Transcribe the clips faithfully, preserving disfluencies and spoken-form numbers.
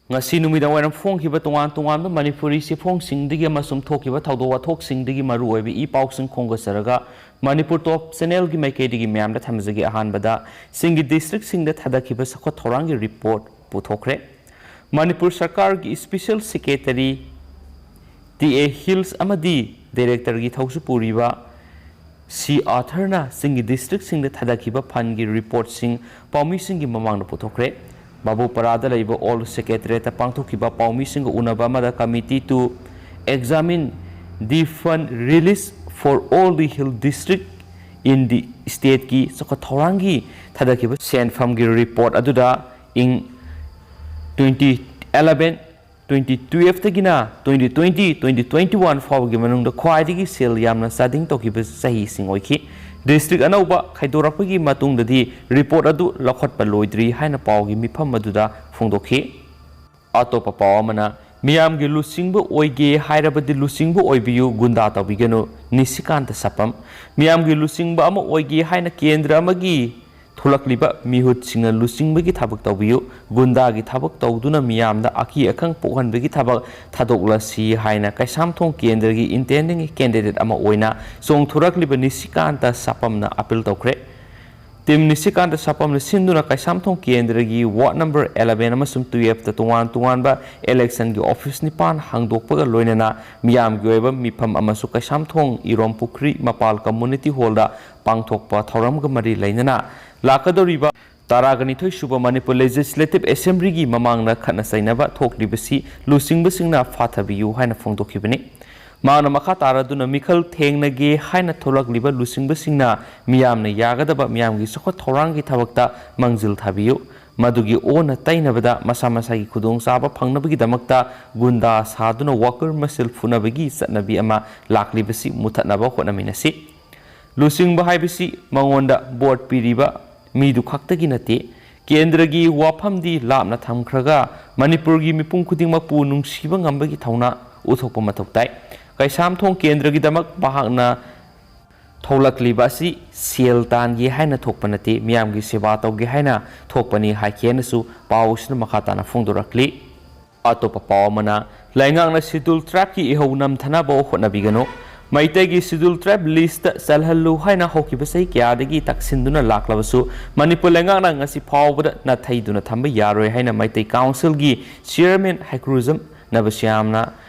ꯉꯁꯤ ꯅꯨꯃꯤꯗꯥꯡ ꯋꯥꯏꯔꯝ ꯐꯣꯡꯈꯤꯕ ꯇꯣꯉꯥꯟ ꯇꯣꯉꯥꯟꯕ ꯃꯅꯤꯄꯨꯔꯤ ꯆꯦꯐꯣꯡꯁꯤꯡꯗꯒꯤ ꯑꯃꯁꯨꯡ ꯊꯣꯛꯈꯤꯕ ꯊꯧꯗꯣꯛ ꯋꯥꯊꯣꯛꯁꯤꯡꯗꯒꯤ ꯃꯔꯨꯑꯣꯏꯕ ꯏ ꯄꯥꯎꯁꯤꯡ ꯈꯣꯝꯒꯠꯆꯔꯒ ꯃꯅꯤꯄꯨꯔ ꯇꯣꯞ ꯆꯦꯅꯦꯜꯒꯤ ꯃꯥꯏꯀꯩꯗꯒꯤ ꯃꯌꯥꯝꯗ ꯊꯝꯖꯒꯦ꯫ ꯑꯍꯥꯟꯕꯗ ꯆꯤꯡꯒꯤ ꯗꯤꯁꯇ꯭ꯔꯤꯛꯁꯤꯡꯗ ꯊꯥꯗꯈꯤꯕ ꯆꯥꯎꯈꯠ ꯊꯧꯔꯥꯡꯒꯤ ꯔꯤꯄꯣꯔꯠ ꯄꯨꯊꯣꯛꯈ꯭ꯔꯦ꯫ ꯃꯅꯤꯄꯨꯔ ꯁꯔꯀꯥꯔꯒꯤ special secretary T A hills ꯑꯃꯗꯤ ꯗꯥꯏꯔꯦꯛꯇꯔꯒꯤ ꯊꯧꯁꯨ ꯄꯨꯔꯤꯕ ꯁꯤ ꯑꯥꯔꯊꯔꯅ ꯆꯤꯡꯒꯤ ꯗꯤꯁꯇ꯭ꯔꯤꯛꯁꯤꯡꯗ ꯊꯥꯗꯈꯤꯕ ꯐꯟꯒꯤ ꯔꯤꯄꯣꯔꯠꯁꯤꯡ ꯄꯥꯎꯃꯤꯁꯤꯡꯒꯤ ꯃꯃꯥꯡꯗ ꯄꯨꯊꯣꯛꯈ꯭ꯔꯦ꯫ ꯕꯥꯕꯨꯄꯔꯥꯗ ꯂꯩꯕ ꯑꯣꯜ ꯁꯦꯀ꯭ꯔꯦꯇꯔꯤꯌꯦꯠꯇ ꯄꯥꯡꯊꯣꯛꯈꯤꯕ ꯄꯥꯎꯃꯤꯁꯤꯡꯒ ꯎꯅꯕ ꯑꯃꯗ committee to examine the fund release for all the hill district in the stateꯀꯤ ꯆꯥꯎꯈꯠ ꯊꯧꯔꯥꯡꯒꯤ ꯊꯥꯗꯈꯤꯕ ꯁꯦꯟꯐꯝꯒꯤ ꯔꯤꯄꯣꯔꯠ ꯑꯗꯨꯗ ꯏꯪ twenty eleven twenty twelveꯇꯒꯤꯅ twenty twenty twenty twenty one ꯐꯥꯎꯕꯒꯤ ꯃꯅꯨꯡꯗ ꯈ꯭ꯋꯥꯏꯗꯒꯤ ꯁꯦꯜ ꯌꯥꯝꯅ ꯆꯥꯗꯤꯡ ꯇꯧꯈꯤꯕ ꯆꯍꯤꯁꯤꯡ ꯑꯣꯏꯈꯤ꯫ ꯗꯤꯁꯇ꯭ꯔꯤꯛ ꯑꯅꯧꯕ ꯈꯥꯏꯗꯣꯔꯛꯄꯒꯤ ꯃꯇꯨꯡꯗꯗꯤ ꯔꯤꯄꯣꯔꯠ ꯑꯗꯨ ꯂꯧꯈꯠꯄ ꯂꯣꯏꯗ꯭ꯔꯤ ꯍꯥꯏꯅ ꯄꯥꯎꯒꯤ ꯃꯤꯐꯝ ꯑꯗꯨꯗ ꯐꯣꯡꯗꯣꯛꯈꯤ꯫ ꯑꯇꯣꯞꯄ ꯄꯥꯎ ꯑꯃꯅ, ꯃꯤꯌꯥꯝꯒꯤ ꯂꯨꯆꯤꯡꯕ ꯑꯣꯏꯒꯦ ꯍꯥꯏꯔꯕꯗꯤ ꯂꯨꯆꯤꯡꯕ ꯑꯣꯏꯕꯤꯌꯨ, ꯒꯨꯟꯗꯥ ꯇꯧꯕꯤꯒꯅꯨ, ꯅꯤꯁꯤꯀꯥꯟꯇ ꯁꯥꯄꯝ꯫ ꯃꯤꯌꯥꯝꯒꯤ ꯂꯨꯆꯤꯡꯕ ꯑꯃ ꯑꯣꯏꯒꯦ ꯍꯥꯏꯅ ꯀꯦꯟꯗ꯭ꯔ ꯑꯃꯒꯤ ꯊꯣꯛꯂꯛꯂꯤꯕ ꯃꯤꯍꯨꯠꯁꯤꯡꯅ ꯂꯨꯆꯤꯡꯕꯒꯤ ꯊꯕꯛ ꯇꯧꯕꯤꯌꯨ, ꯒꯨꯟꯗꯥꯒꯤ ꯊꯕꯛ ꯇꯧꯗꯨꯅ ꯃꯤꯌꯥꯝꯗ ꯑꯀꯤ ꯑꯈꯪ ꯄꯣꯛꯍꯟꯕꯒꯤ ꯊꯕꯛ ꯊꯥꯗꯣꯛꯂꯁꯤ ꯍꯥꯏꯅ ꯀꯩꯁꯥꯝꯊꯣꯡ ꯀꯦꯟꯗ꯭ꯔꯒꯤ intending candidate ꯑꯃ ꯑꯣꯏꯅ ꯆꯣꯡꯊꯣꯔꯛꯂꯤꯕ ꯅꯤꯁꯤꯀꯥꯟꯇ ꯁꯥꯄꯝꯅ ꯑꯥꯄꯤꯜ ꯇꯧꯈ꯭ꯔꯦ꯫ ꯇꯤꯝ ꯅꯤꯁꯤꯀꯥꯟꯇ ꯁꯥꯄꯝꯅ ꯁꯤꯟꯗꯨꯅ ꯀꯩꯁꯥꯝꯊꯣꯡ ꯀꯦꯟꯗ꯭ꯔꯒꯤ ꯋꯥꯔꯗ ꯅꯝꯕꯔ eleven ꯑꯃꯁꯨꯡ twelveꯇ ꯇꯣꯉꯥꯟ ꯇꯣꯉꯥꯟꯕ ꯏꯂꯦꯛꯁꯟꯒꯤ ꯑꯣꯐꯤꯁ ꯅꯤꯄꯥꯟ ꯍꯥꯡꯗꯣꯛꯄꯒ ꯂꯣꯏꯅꯅ ꯃꯤꯌꯥꯝꯒꯤ ꯑꯣꯏꯕ ꯃꯤꯐꯝ ꯑꯃꯁꯨ ꯀꯩꯁꯥꯝꯊꯣꯡ ꯏꯔꯣꯝ ꯄꯨꯈ꯭ꯔꯤ ꯃꯄꯥꯜ ꯀꯝꯃꯨꯅꯤꯇꯤ ꯍꯣꯜꯗ ꯄꯥꯡꯊꯣꯛꯄ ꯊꯧꯔꯝꯒ ꯃꯔꯤ ꯂꯩꯅꯅ ꯂꯥꯛꯀꯗꯧꯔꯤꯕ ꯇꯔꯥꯒ ꯅꯤꯊꯣꯏ ꯁꯨꯕ ꯃꯅꯤꯄꯨꯔ ꯂꯦꯖꯤꯁꯂꯦꯇꯤꯚ ꯑꯦꯁꯦꯝꯕ꯭ꯂꯤꯒꯤ ꯃꯃꯥꯡꯗ ꯈꯠꯅ ꯆꯩꯅꯕ ꯊꯣꯛꯂꯤꯕꯁꯤ ꯂꯨꯆꯤꯡꯕꯁꯤꯡꯅ ꯐꯥꯊꯕꯤꯌꯨ ꯍꯥꯏꯅ ꯐꯣꯡꯗꯣꯛꯈꯤꯕꯅꯤ꯫ ꯃꯍꯥꯛꯅ ꯃꯈꯥ ꯇꯥꯔꯗꯨꯅ ꯃꯤꯈꯜ ꯊꯦꯡꯅꯒꯦ ꯍꯥꯏꯅ ꯊꯣꯛꯂꯛꯂꯤꯕ ꯂꯨꯆꯤꯡꯕꯁꯤꯡꯅ ꯃꯤꯌꯥꯝꯅ ꯌꯥꯒꯗꯕ ꯃꯤꯌꯥꯝꯒꯤ ꯆꯥꯎꯈꯠ ꯊꯧꯔꯥꯡꯒꯤ ꯊꯕꯛꯇ ꯃꯥꯡꯖꯤꯜ ꯊꯥꯕꯤꯌꯨ꯫ ꯃꯗꯨꯒꯤ ꯑꯣꯟꯅ ꯇꯩꯅꯕꯗ ꯃꯁꯥ ꯃꯁꯥꯒꯤ ꯈꯨꯗꯣꯡꯆꯥꯕ ꯐꯪꯅꯕꯒꯤꯗꯃꯛꯇ ꯒꯨꯟꯗꯥ ꯁꯥꯗꯨꯅ ꯋꯥꯀꯔ ꯃꯁꯦꯜ ꯐꯨꯅꯕꯒꯤ ꯆꯠꯅꯕꯤ ꯑꯃ ꯂꯥꯛꯂꯤꯕꯁꯤ ꯃꯨꯊꯠꯅꯕ ꯍꯣꯠꯅꯃꯤꯟꯅꯁꯤ꯫ ꯂꯨꯆꯤꯡꯕ ꯍꯥꯏꯕꯁꯤ ꯃꯉꯣꯟꯗ ꯚꯣꯠ ꯄꯤꯔꯤꯕ ꯃꯤꯗꯨ ꯈꯛꯇꯒꯤ ꯅꯠꯇꯦ꯫ ꯀꯦꯟꯗ꯭ꯔꯒꯤ ꯋꯥꯐꯝꯗꯤ ꯂꯥꯞꯅ ꯊꯝꯈ꯭ꯔꯒ ꯃꯅꯤꯄꯨꯔꯒꯤ ꯃꯤꯄꯨꯝ ꯈꯨꯗꯤꯡꯃꯛꯄꯨ ꯅꯨꯡꯁꯤꯕ ꯉꯝꯕꯒꯤ ꯊꯧꯅꯥ ꯎꯠꯊꯣꯛꯄ ꯃꯊꯧ ꯇꯥꯏ꯫ ꯀꯩꯁꯥꯝꯊꯣꯡ ꯀꯦꯟꯗ꯭ꯔꯒꯤꯗꯃꯛ ꯃꯍꯥꯛꯅ ꯊꯣꯛꯂꯛꯂꯤꯕ ꯑꯁꯤ ꯁꯦꯜ ꯇꯥꯟꯒꯦ ꯍꯥꯏꯅ ꯊꯣꯛꯄ ꯅꯠꯇꯦ, ꯃꯤꯌꯥꯝꯒꯤ ꯁꯦꯕꯥ ꯇꯧꯒꯦ ꯍꯥꯏꯅ ꯊꯣꯛꯄꯅꯤ ꯍꯥꯏꯈꯤ ꯍꯥꯏꯅꯁꯨ ꯄꯥꯎ ꯑꯁꯤꯅ ꯃꯈꯥ ꯇꯥꯅ ꯐꯣꯡꯗꯣꯔꯛꯂꯤ꯫ ꯑꯇꯣꯞꯄ ꯄꯥꯎ ꯑꯃꯅ, ꯂꯩꯉꯥꯛꯅ Scheduled Tribeꯀꯤ ꯏꯍꯧ ꯅꯝꯊꯅꯕ ꯍꯣꯠꯅꯕꯤꯒꯅꯨ꯫ ꯃꯩꯇꯩꯒꯤ Scheduled Tribe listꯇ ꯆꯜꯍꯜꯂꯨ ꯍꯥꯏꯅ ꯍꯧꯈꯤꯕ ꯆꯍꯤ ꯀꯌꯥꯗꯒꯤ ꯇꯛꯁꯤꯟꯗꯨꯅ ꯂꯥꯛꯂꯕꯁꯨ, ꯃꯅꯤꯄꯨꯔ ꯂꯩꯉꯥꯛꯅ ꯉꯁꯤ ꯐꯥꯎꯕꯗ ꯅꯥꯊꯩꯗꯨꯅ ꯊꯝꯕ ꯌꯥꯔꯣꯏ ꯍꯥꯏꯅ ꯃꯩꯇꯩ ꯀꯥꯎꯟꯁꯤꯜꯒꯤ ꯆꯤꯌꯔꯃꯦꯟ ꯍꯩꯀ꯭ꯔꯨꯖꯝ ꯅꯕꯁ꯭ꯌꯥꯝꯅ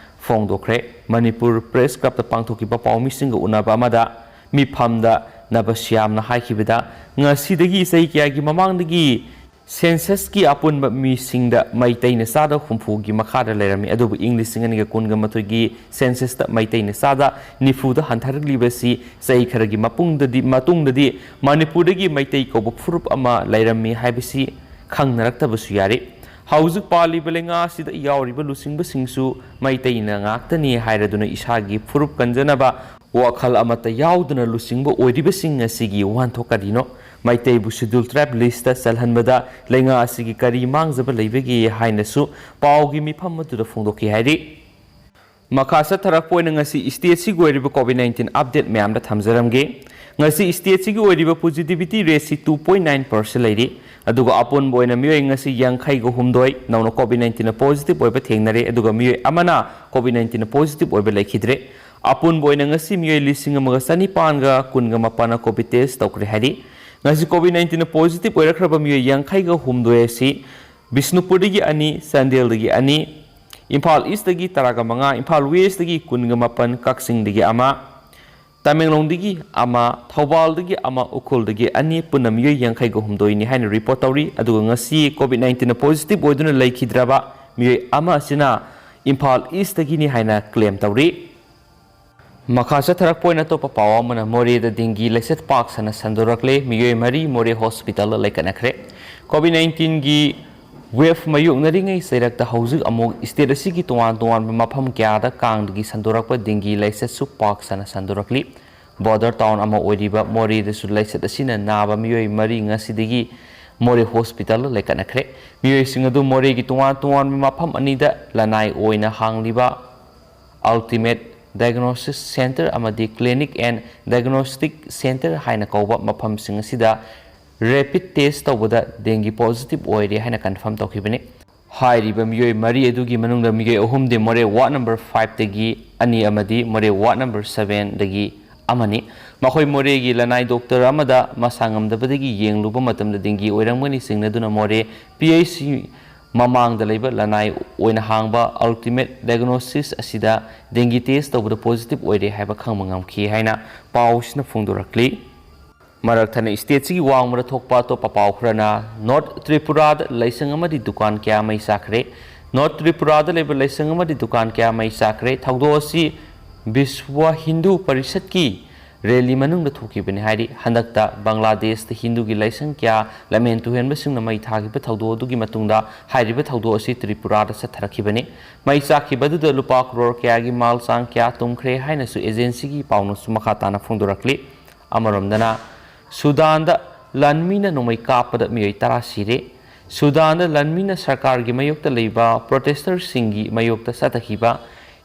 ꯐꯣꯡꯗꯣꯛꯈ꯭ꯔꯦ꯫ ꯃꯅꯤꯄꯨꯔ ꯄ꯭ꯔꯦꯁ ꯀ꯭ꯂꯕꯇ ꯄꯥꯡꯊꯣꯛꯈꯤꯕ ꯄꯥꯎꯃꯤꯁꯤꯡꯒ ꯎꯅꯕ ꯑꯃꯗ ꯃꯤꯐꯝꯗ ꯅꯕꯁ꯭ꯌꯥꯝꯅ ꯍꯥꯏꯈꯤꯕꯗ, ꯉꯁꯤꯗꯒꯤ ꯆꯍꯤ ꯀꯌꯥꯒꯤ ꯃꯃꯥꯡꯗꯒꯤ ꯁꯦꯟꯁꯁꯀꯤ ꯑꯄꯨꯟꯕ ꯃꯤꯁꯤꯡꯗ ꯃꯩꯇꯩꯅ ꯆꯥꯗ ꯍꯨꯝꯐꯨꯒꯤ ꯃꯈꯥꯗ ꯂꯩꯔꯝꯃꯤ, ꯑꯗꯨꯕꯨ ꯏꯪ ꯂꯤꯁꯤꯡ ꯑꯅꯤꯒ ꯀꯨꯟꯒ ꯃꯥꯊꯣꯏꯒꯤ ꯁꯦꯟꯁꯁꯇ ꯃꯩꯇꯩꯅ ꯆꯥꯗ ꯅꯤꯐꯨꯗ ꯍꯟꯊꯔꯛꯂꯤꯕꯁꯤ ꯆꯍꯤ ꯈꯔꯒꯤ ꯃꯄꯨꯡꯗꯗꯤ, ꯃꯇꯨꯡꯗꯗꯤ ꯃꯅꯤꯄꯨꯔꯗꯒꯤ ꯃꯩꯇꯩ ꯀꯧꯕ ꯐꯨꯔꯨꯞ ꯑꯃ ꯂꯩꯔꯝꯃꯤ ꯍꯥꯏꯕꯁꯤ ꯈꯪꯅꯔꯛꯇꯕꯁꯨ ꯌꯥꯔꯤ꯫ ꯍꯧꯖꯤꯛ ꯄꯥꯜꯂꯤꯕ ꯂꯩꯉꯥꯛ ꯑꯁꯤꯗ ꯌꯥꯎꯔꯤꯕ ꯂꯨꯆꯤꯡꯕꯁꯤꯡꯁꯨ ꯃꯩꯇꯩꯅ ꯉꯥꯛꯇꯅꯤ ꯍꯥꯏꯔꯗꯨꯅ ꯏꯁꯥꯒꯤ ꯐꯨꯔꯨꯞ ꯀꯟꯖꯅꯕ ꯋꯥꯈꯜ ꯑꯃꯠꯇ ꯌꯥꯎꯗꯅ ꯂꯨꯆꯤꯡꯕ ꯑꯣꯏꯔꯤꯕꯁꯤꯡ ꯑꯁꯤꯒꯤ ꯋꯥꯍꯟꯊꯣꯛ ꯀꯔꯤꯅꯣ? ꯃꯩꯇꯩꯕꯨ Scheduled Tribe listꯇ ꯆꯜꯍꯟꯕꯗ ꯂꯩꯉꯥꯛ ꯑꯁꯤꯒꯤ ꯀꯔꯤ ꯃꯥꯡꯖꯕ ꯂꯩꯕꯒꯦ ꯍꯥꯏꯅꯁꯨ ꯄꯥꯎꯒꯤ ꯃꯤꯐꯝ ꯑꯗꯨꯗ ꯐꯣꯡꯗꯣꯛꯈꯤ ꯍꯥꯏꯔꯤ꯫ ꯃꯈꯥ ꯆꯠꯊꯔꯛꯄ ꯑꯣꯏꯅ ꯉꯁꯤ stateꯁꯤꯒꯤ ꯑꯣꯏꯔꯤꯕ COVID nineteen update ꯃꯌꯥꯝꯗ ꯊꯝꯖꯔꯝꯒꯦ꯫ ꯉꯁꯤ stateꯁꯤꯒꯤ ꯑꯣꯏꯔꯤꯕ positivity rateꯁꯤ two point nine percent ꯂꯩꯔꯤ꯫ ꯑꯗꯨꯒ ꯑꯄꯨꯟꯕ ꯑꯣꯏꯅ ꯃꯤꯑꯣꯏ ꯉꯁꯤ ꯌꯥꯡꯈꯩꯒ ꯍꯨꯝꯗꯣꯏ ꯅꯧꯅ COVID nineteenꯅ positive ꯑꯣꯏꯕ ꯊꯦꯡꯅꯔꯦ, ꯑꯗꯨꯒ ꯃꯤꯑꯣꯏ ꯑꯃꯅ COVID nineteenꯅ positive ꯑꯣꯏꯕ ꯂꯩꯈꯤꯗ꯭ꯔꯦ꯫ ꯑꯄꯨꯟꯕ ꯑꯣꯏꯅ ꯉꯁꯤ ꯃꯤꯑꯣꯏ ꯂꯤꯁꯤꯡ ꯑꯃꯒ ꯆꯅꯤꯄꯥꯟꯒ ꯀꯨꯟꯒ ꯃꯥꯄꯟꯅ COVID test ꯇꯧꯈ꯭ꯔꯦ ꯍꯥꯏꯔꯤ꯫ ꯉꯁꯤ COVID nineteenꯅ positive ꯑꯣꯏꯔꯛꯈ꯭ꯔꯕ ꯃꯤꯑꯣꯏ ꯌꯥꯡꯈꯩꯒ ꯍꯨꯝꯗꯣꯏ ꯑꯁꯤ ꯕꯤꯁꯅꯨꯄꯨꯔꯗꯒꯤ ꯑꯅꯤ, ꯆꯥꯟꯗꯦꯜꯗꯒꯤ ꯑꯅꯤ, ꯏꯝꯐꯥꯜ Eastꯇꯒꯤ ꯇꯔꯥꯒ ꯃꯉꯥ, ꯏꯝꯐꯥꯜ Westꯇꯒꯤ ꯀꯨꯟꯒ ꯃꯥꯄꯟ, ꯀꯛꯆꯤꯡꯗꯒꯤ ꯑꯃ, ꯇꯃꯦꯡꯂꯣꯡꯗꯒꯤ ꯑꯃ, ꯊꯧꯕꯥꯜꯗꯒꯤ ꯑꯃ, ꯎꯈ꯭ꯔꯨꯜꯗꯒꯤ ꯑꯅꯤ, ꯄꯨꯟꯅ ꯃꯤꯑꯣꯏ ꯌꯥꯡꯈꯩꯒ ꯍꯨꯝꯗꯣꯏꯅꯤ ꯍꯥꯏꯅ report ꯇꯧꯔꯤ꯫ ꯑꯗꯨꯒ ꯉꯁꯤ COVID nineteenꯅ positive ꯑꯣꯏꯗꯨꯅ ꯂꯩꯈꯤꯗ꯭ꯔꯕ ꯃꯤꯑꯣꯏ ꯑꯃ ꯑꯁꯤꯅ ꯏꯝꯐꯥꯜ Eastꯇꯒꯤꯅꯤ ꯍꯥꯏꯅ claim ꯇꯧꯔꯤ꯫ ꯃꯈꯥ ꯆꯠꯊꯔꯛꯄ ꯑꯣꯏꯅ ꯑꯇꯣꯞꯄ ꯄꯥꯎ ꯑꯃꯅ, ꯃꯣꯔꯦꯗ ꯗꯦꯡꯒꯤ ꯂꯥꯏꯆꯠ ꯄꯥꯛ ꯁꯟꯅ ꯁꯟꯗꯣꯔꯛꯂꯦ, ꯃꯤꯑꯣꯏ ꯃꯔꯤ ꯃꯣꯔꯦ ꯍꯣꯁꯄꯤꯇꯥꯜꯗ ꯂꯩꯈꯠꯅꯈ꯭ꯔꯦ꯫ COVID nineteenꯒꯤ wave ꯃꯥꯌꯣꯛꯅꯔꯤꯉꯩ ꯆꯩꯔꯛꯇ ꯍꯧꯖꯤꯛ ꯑꯃꯨꯛ state ꯑꯁꯤꯒꯤ ꯇꯣꯉꯥꯟ ꯇꯣꯉꯥꯟꯕ ꯃꯐꯝ ꯀꯌꯥꯗ ꯀꯥꯡꯗꯒꯤ ꯁꯟꯗꯣꯔꯛꯄ ꯗꯦꯡꯒꯤ ꯂꯥꯏꯆꯠꯁꯨ ꯄꯥꯛ ꯁꯟꯅ ꯁꯟꯗꯣꯔꯛꯂꯤ꯫ Border town ꯑꯃ ꯑꯣꯏꯔꯤꯕ ꯃꯣꯔꯦꯗꯁꯨ ꯂꯥꯏꯆꯠ ꯑꯁꯤꯅ ꯅꯥꯕ ꯃꯤꯑꯣꯏ ꯃꯔꯤ ꯉꯁꯤꯗꯒꯤ ꯃꯣꯔꯦ ꯍꯣꯁꯄꯤꯇꯥꯜꯗ ꯂꯩꯈꯠꯅꯈ꯭ꯔꯦ꯫ ꯃꯤꯑꯣꯏꯁꯤꯡ ꯑꯗꯨ ꯃꯣꯔꯦꯒꯤ ꯇꯣꯉꯥꯟ ꯇꯣꯉꯥꯟꯕ ꯃꯐꯝ ꯑꯅꯤꯗ ꯂꯅꯥꯏ ꯑꯣꯏꯅ ꯍꯥꯡꯂꯤꯕ Ultimate Diagnosis Centre ꯑꯃꯗꯤ Clinic and Diagnostic Centre ꯍꯥꯏꯅ ꯀꯧꯕ ꯃꯐꯝꯁꯤꯡ ꯑꯁꯤꯗ rapid test ꯇꯧꯕꯗ ꯗꯦꯡꯒꯤ positive ꯑꯣꯏꯔꯦ ꯍꯥꯏꯅ confirm ꯇꯧꯈꯤꯕꯅꯤ꯫ ꯍꯥꯏꯔꯤꯕ ꯃꯤꯑꯣꯏ ꯃꯔꯤ ꯑꯗꯨꯒꯤ ꯃꯅꯨꯡꯗ ꯃꯤꯑꯣꯏ ꯑꯍꯨꯝꯗꯤ ꯃꯣꯔꯦ ꯋꯥꯔꯗ ꯅꯝꯕꯔ ꯐꯥꯏꯚꯇꯒꯤ ꯑꯅꯤ ꯑꯃꯗꯤ ꯃꯣꯔꯦ ꯋꯥꯔꯗ ꯅꯝꯕꯔ ꯁꯚꯦꯟꯗꯒꯤ ꯑꯃꯅꯤ꯫ ꯃꯈꯣꯏ ꯃꯣꯔꯦꯒꯤ ꯂꯅꯥꯏ ꯗꯣꯛꯇꯔ ꯑꯃꯗ ꯃꯁꯥ ꯉꯝꯗꯕꯗꯒꯤ ꯌꯦꯡꯂꯨꯕ ꯃꯇꯝꯗ ꯗꯦꯡꯒꯤ ꯑꯣꯏꯔꯝꯒꯅꯤ ꯆꯤꯡꯅꯗꯨꯅ ꯃꯣꯔꯦ ꯄꯤ ꯑꯩꯆ ꯁꯤ ꯃꯃꯥꯡꯗ ꯂꯩꯕ ꯂꯅꯥꯏ ꯑꯣꯏꯅ ꯍꯥꯡꯕ ꯑꯜꯇꯤꯃꯦꯠ ꯗꯥꯏꯒꯅꯣꯁꯤꯁ ꯑꯁꯤꯗ ꯗꯦꯡꯒꯤ ꯇꯦꯁ ꯇꯧꯕꯗ ꯄꯣꯖꯤꯇꯤꯚ ꯑꯣꯏꯔꯦ ꯍꯥꯏꯕ ꯈꯪꯕ ꯉꯝꯈꯤ ꯍꯥꯏꯅ ꯄꯥꯎꯁꯤꯅ ꯐꯣꯡꯗꯣꯔꯛꯂꯤ꯫ ꯃꯔꯛ ꯊꯠꯅ ꯁ꯭ꯇꯦꯠꯁꯤꯒꯤ ꯋꯥꯡꯃꯗ ꯊꯣꯛꯄ ꯑꯇꯣꯞꯄ ꯄꯥꯎ ꯈꯔꯅ, ꯅꯣꯔꯠ ꯇ꯭ꯔꯤꯄꯨꯔꯥꯗ ꯂꯥꯏꯁꯪ ꯑꯃꯗꯤ ꯗꯨꯀꯥꯟ ꯀꯌꯥ ꯃꯩ ꯆꯥꯈ꯭ꯔꯦ꯫ ꯅꯣꯔꯠ ꯇ꯭ꯔꯤꯄꯨꯔꯥꯗ ꯂꯩꯕ ꯂꯥꯏꯁꯪ ꯑꯃꯗꯤ ꯗꯨꯀꯥꯟ ꯀꯌꯥ ꯃꯩ ꯆꯥꯈ꯭ꯔꯦ꯫ ꯊꯧꯗꯣꯛ ꯑꯁꯤ ꯕꯤꯁ꯭ꯋ ꯍꯤꯟꯗꯨ ꯄꯔꯤꯁꯠꯀꯤ ꯔꯦꯂꯤ ꯃꯅꯨꯡꯗ ꯊꯣꯛꯈꯤꯕꯅꯤ ꯍꯥꯏꯔꯤ꯫ ꯍꯟꯗꯛꯇ ꯕꯪꯒ꯭ꯂꯥꯗꯦꯁꯇ ꯍꯤꯟꯗꯨꯒꯤ ꯂꯥꯏꯁꯪ ꯀꯌꯥ ꯂꯝꯍꯦꯟ ꯇꯨꯍꯦꯟꯕꯁꯤꯡꯅ ꯃꯩ ꯊꯥꯈꯤꯕ ꯊꯧꯗꯣꯛ ꯑꯗꯨꯒꯤ ꯃꯇꯨꯡꯗ ꯍꯥꯏꯔꯤꯕ ꯊꯧꯗꯣꯛ ꯑꯁꯤ ꯇ꯭ꯔꯤꯄꯨꯔꯥꯗ ꯆꯠꯊꯔꯛꯈꯤꯕꯅꯤ꯫ ꯃꯩ ꯆꯥꯛꯈꯤꯕ ꯑꯗꯨꯗ ꯂꯨꯄꯥ ꯀ꯭ꯔꯣꯔ ꯀꯌꯥꯒꯤ ꯃꯥꯜ ꯆꯥꯡ ꯀꯌꯥ ꯇꯨꯝꯈ꯭ꯔꯦ ꯍꯥꯏꯅꯁꯨ ꯑꯦꯖꯦꯟꯁꯤꯒꯤ ꯄꯥꯎꯅꯁꯨ ꯃꯈꯥ ꯇꯥꯅ ꯐꯣꯡꯗꯣꯔꯛꯂꯤ꯫ ꯑꯃꯔꯣꯝꯗꯅ, ꯁꯨꯗꯥꯟꯗ ꯂꯥꯟꯃꯤꯅ ꯅꯣꯡꯃꯩ ꯀꯥꯞꯄꯗ ꯃꯤꯑꯣꯏ ꯇꯔꯥ ꯁꯤꯔꯦ꯫ ꯁꯨꯗꯥꯟꯗ ꯂꯥꯟꯃꯤꯅ ꯁꯔꯀꯥꯔꯒꯤ ꯃꯥꯌꯣꯛꯇ ꯂꯩꯕ ꯄ꯭ꯔꯣꯇꯦꯁꯇꯔꯁꯤꯡꯒꯤ ꯃꯥꯌꯣꯛꯇ ꯆꯠꯊꯈꯤꯕ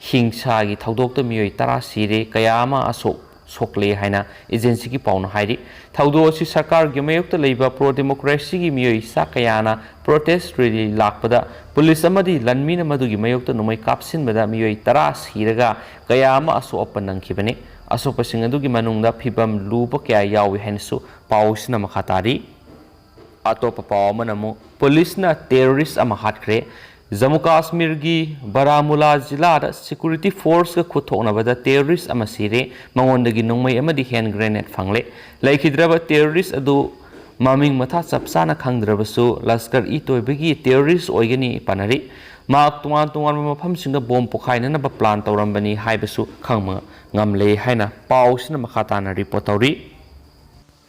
ꯍꯤꯡꯁꯥꯒꯤ ꯊꯧꯗꯣꯛꯇ ꯃꯤꯑꯣꯏ ꯇꯔꯥ ꯁꯤꯔꯦ, ꯀꯌꯥ ꯑꯃ ꯑꯁꯣꯛ ꯁꯣꯛꯂꯦ ꯍꯥꯏꯅ ꯑꯦꯖꯦꯟꯁꯤꯒꯤ ꯄꯥꯎꯅ ꯍꯥꯏꯔꯤ꯫ ꯊꯧꯗꯣꯛ ꯑꯁꯤ ꯁꯔꯀꯥꯔꯒꯤ ꯃꯥꯌꯣꯛꯇ ꯂꯩꯕ ꯄ꯭ꯔꯣ ꯗꯦꯃꯣꯀ꯭ꯔꯦꯁꯤꯒꯤ ꯃꯤꯑꯣꯏ ꯆꯥ ꯀꯌꯥꯅ ꯄ꯭ꯔꯣꯇꯦꯁ ꯔꯦꯂꯤ ꯂꯥꯛꯄꯗ ꯄꯨꯂꯤꯁ ꯑꯃꯗꯤ ꯂꯥꯟꯃꯤꯅ ꯃꯗꯨꯒꯤ ꯃꯥꯌꯣꯛꯇ ꯅꯣꯡꯃꯩ ꯀꯥꯞꯁꯤꯟꯕꯗ ꯃꯤꯑꯣꯏ ꯇꯔꯥ ꯁꯤꯔꯒ ꯀꯌꯥ ꯑꯃ ꯑꯁꯣꯛ ꯑꯄꯟ ꯅꯪꯈꯤꯕꯅꯤ꯫ ꯑꯁꯣꯛꯄꯁꯤꯡ ꯑꯗꯨꯒꯤ ꯃꯅꯨꯡꯗ ꯐꯤꯚꯝ ꯂꯨꯕ ꯀꯌꯥ ꯌꯥꯎꯏ ꯍꯥꯏꯅꯁꯨ ꯄꯥꯎꯁꯤꯅ ꯃꯈꯥ ꯇꯥꯔꯤ꯫ ꯑꯇꯣꯞꯄ ꯄꯥꯎ ꯑꯃꯅ ꯑꯃꯨꯛ ꯄꯨꯂꯤꯁꯅ ꯇꯦꯔꯣꯔꯤꯁ ꯑꯃ ꯍꯥꯠꯈ꯭ꯔꯦ꯫ ꯖꯝꯃꯨ ꯀꯥꯁꯃꯤꯔꯒꯤ ꯕꯥꯔꯥꯃꯨꯂꯥ ꯖꯤꯂꯥꯗ ꯁꯦꯀ꯭ꯌꯨꯔꯤꯇꯤ ꯐꯣꯔꯁꯀ ꯈꯨꯠ ꯊꯣꯛꯅꯕꯗ ꯇꯦꯔꯣꯔꯤꯁ ꯑꯃ ꯁꯤꯔꯦ꯫ ꯃꯉꯣꯟꯗꯒꯤ ꯅꯣꯡꯃꯩ ꯑꯃꯗꯤ ꯍꯦꯟ ꯒ꯭ꯔꯦꯅꯦꯗ ꯐꯪꯂꯦ꯫ ꯂꯩꯈꯤꯗ꯭ꯔꯕ ꯇꯦꯔꯣꯔꯤꯁ ꯑꯗꯨ ꯃꯃꯤꯡ ꯃꯊꯥ ꯆꯞ ꯆꯥꯅ ꯈꯪꯗ꯭ꯔꯕꯁꯨ ꯂꯁꯀꯔ ꯏ ꯇꯣꯏꯕꯒꯤ ꯇꯦꯔꯣꯔꯤꯁ ꯑꯣꯏꯒꯅꯤ ꯄꯥꯅꯔꯤ꯫ ꯃꯍꯥꯛ ꯇꯣꯉꯥꯟ ꯇꯣꯉꯥꯟꯕ ꯃꯐꯝꯁꯤꯡꯗ ꯕꯣꯝ ꯄꯣꯈꯥꯏꯅꯅꯕ ꯄ꯭ꯂꯥꯟ ꯇꯧꯔꯝꯕꯅꯤ ꯍꯥꯏꯕꯁꯨ ꯈꯪꯕ ꯉꯝꯂꯦ ꯍꯥꯏꯅ ꯄꯥꯎꯁꯤꯅ ꯃꯈꯥ ꯇꯥꯅ ꯔꯤꯄꯣꯔꯠ ꯇꯧꯔꯤ꯫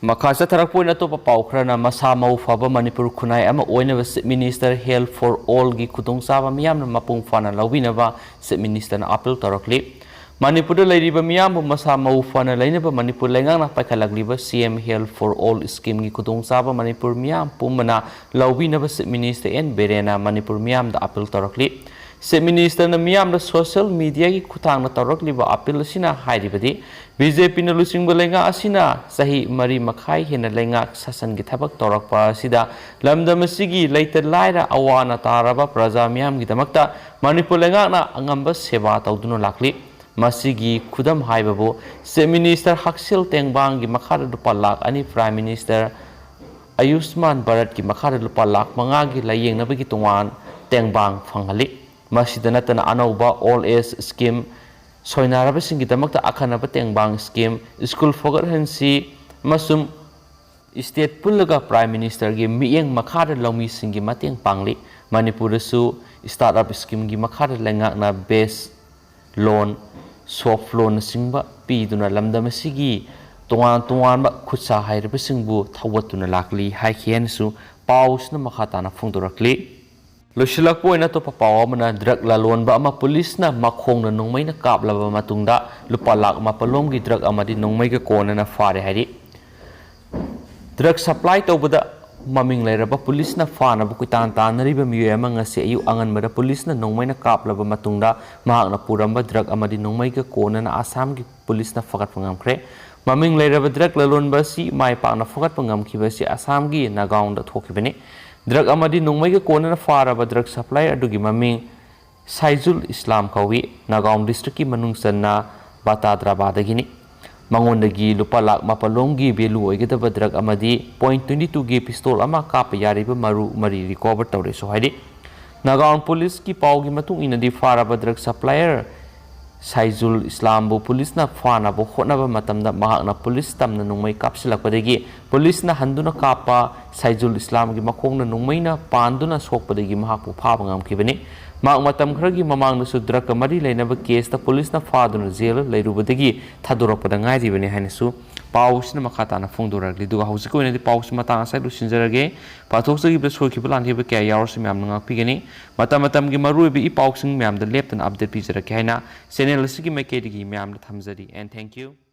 ꯃꯈꯥ ꯆꯠꯊꯔꯛꯄ ꯑꯣꯏꯅ ꯑꯇꯣꯞꯄ ꯄꯥꯎ ꯈꯔꯅ, ꯃꯁꯥ ꯃꯎ ꯐꯕ ꯃꯅꯤꯄꯨꯔ ꯈꯨꯟꯅꯥꯏ ꯑꯃ ꯑꯣꯏꯅꯕ Chief Minister Health for All ꯒꯤ ꯈꯨꯗꯣꯡꯆꯥꯕ ꯃꯤꯌꯥꯝꯅ ꯃꯄꯨꯡ ꯐꯥꯅ ꯂꯧꯕꯤꯅꯕ Chief Minister ꯅ ꯑꯥꯄꯤꯜ ꯇꯧꯔꯛꯂꯤ꯫ ꯃꯅꯤꯄꯨꯔꯗ ꯂꯩꯔꯤꯕ ꯃꯤꯌꯥꯝꯕꯨ ꯃꯁꯥ ꯃꯎ ꯐꯅ ꯂꯩꯅꯕ ꯃꯅꯤꯄꯨꯔ ꯂꯩꯉꯥꯛꯅ ꯄꯥꯏꯈꯠꯂꯛꯂꯤꯕ C M Health for All scheme ꯒꯤ ꯈꯨꯗꯣꯡꯆꯥꯕ ꯃꯅꯤꯄꯨꯔ ꯃꯤꯌꯥꯝ ꯄꯨꯝꯕꯅ ꯂꯧꯕꯤꯅꯕ Chief Minister N ꯕꯤꯔꯦꯟꯅ ꯃꯅꯤꯄꯨꯔ ꯃꯤꯌꯥꯝꯗ ꯑꯥꯄꯤꯜ ꯇꯧꯔꯛꯂꯤ꯫ ꯆꯤꯐ ꯃꯤꯅꯤꯁꯇꯔꯅ ꯃꯤꯌꯥꯝꯗ ꯁꯣꯁꯤꯌꯦꯜ ꯃꯤꯗꯤꯌꯥꯒꯤ ꯈꯨꯠꯊꯥꯡꯗ ꯇꯧꯔꯛꯂꯤꯕ ꯑꯄꯤꯜ ꯑꯁꯤꯅ ꯍꯥꯏꯔꯤꯕꯗꯤ, ꯕꯤ ꯖꯦ ꯄꯤꯅ ꯂꯨꯆꯤꯡꯕ ꯂꯩꯉꯥꯛ ꯑꯁꯤꯅ ꯆꯍꯤ ꯃꯔꯤ ꯃꯈꯥꯏ ꯍꯦꯟꯅ ꯂꯩꯉꯥꯛ ꯁꯥꯁꯟꯒꯤ ꯊꯕꯛ ꯇꯧꯔꯛꯄ ꯑꯁꯤꯗ ꯂꯝꯗꯝ ꯑꯁꯤꯒꯤ ꯂꯩꯇ ꯂꯥꯏꯔ ꯑꯋꯥ ꯑꯅꯥ ꯇꯥꯔꯕ ꯄ꯭ꯔꯖꯥ ꯃꯤꯌꯥꯝꯒꯤꯗꯃꯛꯇ ꯃꯅꯤꯄꯨꯔ ꯂꯩꯉꯥꯛꯅ ꯑꯉꯝꯕ ꯁꯦꯕꯥ ꯇꯧꯗꯨꯅ ꯂꯥꯛꯂꯤ꯫ ꯃꯁꯤꯒꯤ ꯈꯨꯗꯝ ꯍꯥꯏꯕꯕꯨ ꯆꯤꯐ ꯃꯤꯅꯤꯁꯇꯔ ꯍꯛꯁꯦꯜ ꯇꯦꯡꯕꯥꯡꯒꯤ ꯃꯈꯥꯗ ꯂꯨꯄꯥ ꯂꯥꯈ ꯑꯅꯤ, ꯄ꯭ꯔꯥꯏꯝ ꯃꯤꯅꯤꯁꯇꯔ ꯑꯌꯨꯁꯃꯥꯟ ꯚꯥꯔꯠꯀꯤ ꯃꯈꯥꯗ ꯂꯨꯄꯥ ꯂꯥꯈ ꯃꯉꯥꯒꯤ ꯂꯥꯌꯦꯡꯅꯕꯒꯤ ꯇꯣꯉꯥꯟ ꯇꯦꯡꯕꯥꯡ ꯐꯪꯍꯜꯂꯤ꯫ ꯃꯁꯤꯗ ꯅꯠꯇꯅ ꯑꯅꯧꯕ ꯑꯣꯜ ꯑꯦꯖ ꯁ꯭ꯀꯤꯝ, ꯁꯣꯏꯅꯥꯏꯔꯕꯁꯤꯡꯒꯤꯗꯃꯛꯇ ꯑꯈꯟꯅꯕ ꯇꯦꯡꯕꯥꯡ ꯁ꯭ꯀꯤꯝ, ꯁ꯭ꯀꯨꯜ ꯐꯒꯠꯍꯟꯁꯤ ꯑꯃꯁꯨꯡ ꯁ꯭ꯇꯦꯠ ꯄꯨꯜꯂꯒ ꯄ꯭ꯔꯥꯏꯝ ꯃꯤꯅꯤꯁꯇꯔꯒꯤ ꯃꯤꯠꯌꯦꯡ ꯃꯈꯥꯗ ꯂꯧꯃꯤꯁꯤꯡꯒꯤ ꯃꯇꯦꯡ ꯄꯥꯡꯂꯤ꯫ ꯃꯅꯤꯄꯨꯔꯗꯁꯨ ꯁ꯭ꯇꯥꯔꯠ ꯑꯞ ꯁ꯭ꯀꯤꯝꯒꯤ ꯃꯈꯥꯗ ꯂꯩꯉꯥꯛꯅ ꯕꯦꯁ ꯂꯣꯟ, ꯁꯣꯐ ꯂꯣꯟꯅꯆꯤꯡꯕ ꯄꯤꯗꯨꯅ ꯂꯝꯗꯝ ꯑꯁꯤꯒꯤ ꯇꯣꯉꯥꯟ ꯇꯣꯉꯥꯟꯕ ꯈꯨꯠꯁꯥ ꯍꯩꯔꯕꯁꯤꯡꯕꯨ ꯊꯧꯒꯠꯇꯨꯅ ꯂꯥꯛꯂꯤ ꯍꯥꯏꯈꯤ ꯍꯥꯏꯅꯁꯨ ꯄꯥꯎꯁꯤꯅ ꯃꯈꯥ ꯇꯥꯅ ꯐꯣꯡꯗꯣꯔꯛꯂꯤ꯫ ꯂꯣꯏꯁꯤꯜꯂꯛꯄ ꯑꯣꯏꯅ ꯑꯇꯣꯞꯄ ꯄꯥꯎ ꯑꯃꯅ, ꯗ꯭ꯔꯒ ꯂꯂꯣꯟꯕ ꯑꯃ ꯄꯨꯂꯤꯁꯅ ꯃꯈꯣꯡꯅ ꯅꯣꯡꯃꯩꯅ ꯀꯥꯞꯂꯕ ꯃꯇꯨꯡꯗ ꯂꯨꯄꯥ ꯂꯥꯈ ꯃꯥꯄꯜ ꯂꯣꯝꯒꯤ ꯗ꯭ꯔꯒ ꯑꯃꯗꯤ ꯅꯣꯡꯃꯩꯒ ꯀꯣꯟꯅꯅ ꯐꯥꯔꯦ ꯍꯥꯏꯔꯤ꯫ ꯗ꯭ꯔꯒ ꯁꯄ꯭ꯂꯥꯏ ꯇꯧꯕꯗ ꯃꯃꯤꯡ ꯂꯩꯔꯕ ꯄꯨꯂꯤꯁꯅ ꯐꯥꯅꯕ ꯀꯣꯏꯇꯥꯟ ꯇꯥꯟꯅꯔꯤꯕ ꯃꯤꯑꯣꯏ ꯑꯃ ꯉꯁꯤ ꯑꯌꯨꯛ ꯑꯉꯟꯕꯗ ꯄꯨꯂꯤꯁꯅ ꯅꯣꯡꯃꯩꯅ ꯀꯥꯞꯂꯕ ꯃꯇꯨꯡꯗ ꯃꯍꯥꯛꯅ ꯄꯨꯔꯝꯕ ꯗ꯭ꯔꯒ ꯑꯃꯗꯤ ꯅꯣꯡꯃꯩꯒ ꯀꯣꯟꯅꯅ ꯑꯁꯥꯝꯒꯤ ꯄꯨꯂꯤꯁꯅ ꯐꯒꯠꯄ ꯉꯝꯈ꯭ꯔꯦ꯫ ꯃꯃꯤꯡ ꯂꯩꯔꯕ ꯗ꯭ꯔꯒ ꯂꯂꯣꯟꯕ ꯑꯁꯤ ꯃꯥꯏ ꯄꯥꯛꯅ ꯐꯒꯠꯄ ꯉꯝꯈꯤꯕ ꯑꯁꯤ ꯑꯁꯥꯝꯒꯤ ꯅꯥꯒꯥꯎꯟꯗ ꯊꯣꯛꯈꯤꯕꯅꯤ꯫ ꯗ꯭ꯔꯒ ꯑꯃꯗꯤ ꯅꯣꯡꯃꯩꯒ ꯀꯣꯟꯅꯅ ꯐꯥꯔꯕ ꯗ꯭ꯔꯒ ꯁꯄ꯭ꯂꯥꯏꯌꯔ ꯑꯗꯨꯒꯤ ꯃꯃꯤꯡ ꯁꯥꯏꯖꯨꯜ ꯏꯁꯂꯥꯝ ꯀꯧꯏ꯫ ꯅꯥꯒꯥꯎꯟ ꯗꯤꯁꯇ꯭ꯔꯤꯛꯀꯤ ꯃꯅꯨꯡ ꯆꯟꯅ ꯕꯥꯇꯥꯗ꯭ꯔꯥꯕꯥꯗꯒꯤꯅꯤ꯫ ꯃꯉꯣꯟꯗꯒꯤ ꯂꯨꯄꯥ ꯂꯥꯈ ꯃꯥꯄꯜ ꯂꯣꯝꯒꯤ ꯚꯦꯂꯨ ꯑꯣꯏꯒꯗꯕ ꯗ꯭ꯔꯒ ꯑꯃꯗꯤ ꯄꯣꯏꯟꯠ ꯇ꯭ꯋꯦꯟꯇꯤ ꯇꯨꯒꯤ ꯄꯤꯁꯇꯣꯜ ꯑꯃ ꯀꯥꯞꯄ ꯌꯥꯔꯤꯕ ꯃꯔꯨ ꯃꯔꯤ ꯔꯤꯀꯣꯚꯔ ꯇꯧꯔꯦꯁꯨ ꯍꯥꯏꯔꯤ꯫ ꯅꯥꯒꯥꯎꯟ ꯄꯨꯂꯤꯁꯀꯤ ꯄꯥꯎꯒꯤ ꯃꯇꯨꯡ ꯏꯟꯅꯗꯤ, ꯐꯥꯔꯕ ꯗ꯭ꯔꯒ ꯁꯄ꯭ꯂꯥꯏꯌꯔ ꯁꯥꯏꯖꯨꯜ ꯏꯁꯂꯥꯝꯕꯨ ꯄꯨꯂꯤꯁꯅ ꯐꯥꯅꯕ ꯍꯣꯠꯅꯕ ꯃꯇꯝꯗ ꯃꯍꯥꯛꯅ ꯄꯨꯂꯤꯁ ꯇꯝꯅ ꯅꯣꯡꯃꯩ ꯀꯥꯞꯁꯤꯜꯂꯛꯄꯗꯒꯤ ꯄꯨꯂꯤꯁꯅ ꯍꯟꯗꯨꯅ ꯀꯥꯞꯄ ꯁꯥꯏꯖꯨꯜ ꯏꯁꯂꯥꯝꯒꯤ ꯃꯈꯣꯡꯗ ꯅꯣꯡꯃꯩꯅ ꯄꯥꯟꯗꯨꯅ ꯁꯣꯛꯄꯗꯒꯤ ꯃꯍꯥꯛꯄꯨ ꯐꯥꯕ ꯉꯝꯈꯤꯕꯅꯤ꯫ ꯃꯍꯥꯛ ꯃꯇꯝ ꯈꯔꯒꯤ ꯃꯃꯥꯡꯗꯁꯨ ꯗ꯭ꯔꯒꯀ ꯃꯔꯤ ꯂꯩꯅꯕ ꯀꯦꯁꯇ ꯄꯨꯂꯤꯁꯅ ꯐꯥꯗꯨꯅ ꯖꯦꯜꯗ ꯂꯩꯔꯨꯕꯗꯒꯤ ꯊꯥꯗꯣꯔꯛꯄꯗ ꯉꯥꯏꯔꯤꯕꯅꯤ ꯍꯥꯏꯅꯁꯨ ꯄꯥꯎꯁꯤꯅ ꯃꯈꯥ ꯇꯥꯅ ꯐꯣꯡꯗꯣꯔꯛꯂꯤ꯫ ꯑꯗꯨꯒ ꯍꯧꯖꯤꯛꯀꯤ ꯑꯣꯏꯅꯗꯤ ꯄꯥꯎꯁꯤ ꯃꯇꯥꯡ ꯑꯁꯤꯗ ꯂꯣꯏꯁꯤꯟꯖꯔꯒꯦ꯫ ꯄꯥꯊꯣꯛꯆꯈꯤꯕꯗ ꯁꯣꯏꯈꯤꯕ ꯂꯥꯟꯈꯤꯕ ꯀꯌꯥ ꯌꯥꯎꯔꯁꯨ ꯃꯌꯥꯝꯅ ꯉꯥꯛꯄꯤꯒꯅꯤ꯫ ꯃꯇꯝ ꯃꯇꯝꯒꯤ ꯃꯔꯨꯑꯣꯏꯕ ꯏ ꯄꯥꯎꯁꯤꯡ ꯃꯌꯥꯝꯗ ꯂꯦꯞꯇꯅ ꯑꯞꯗꯦꯠ ꯄꯤꯖꯔꯛꯀꯦ ꯍꯥꯏꯅ ꯆꯦꯅꯦꯜ ꯑꯁꯤꯒꯤ ꯃꯥꯏꯀꯩꯗꯒꯤ ꯃꯌꯥꯝꯗ ꯊꯝꯖꯔꯤ꯫ And thank you꯫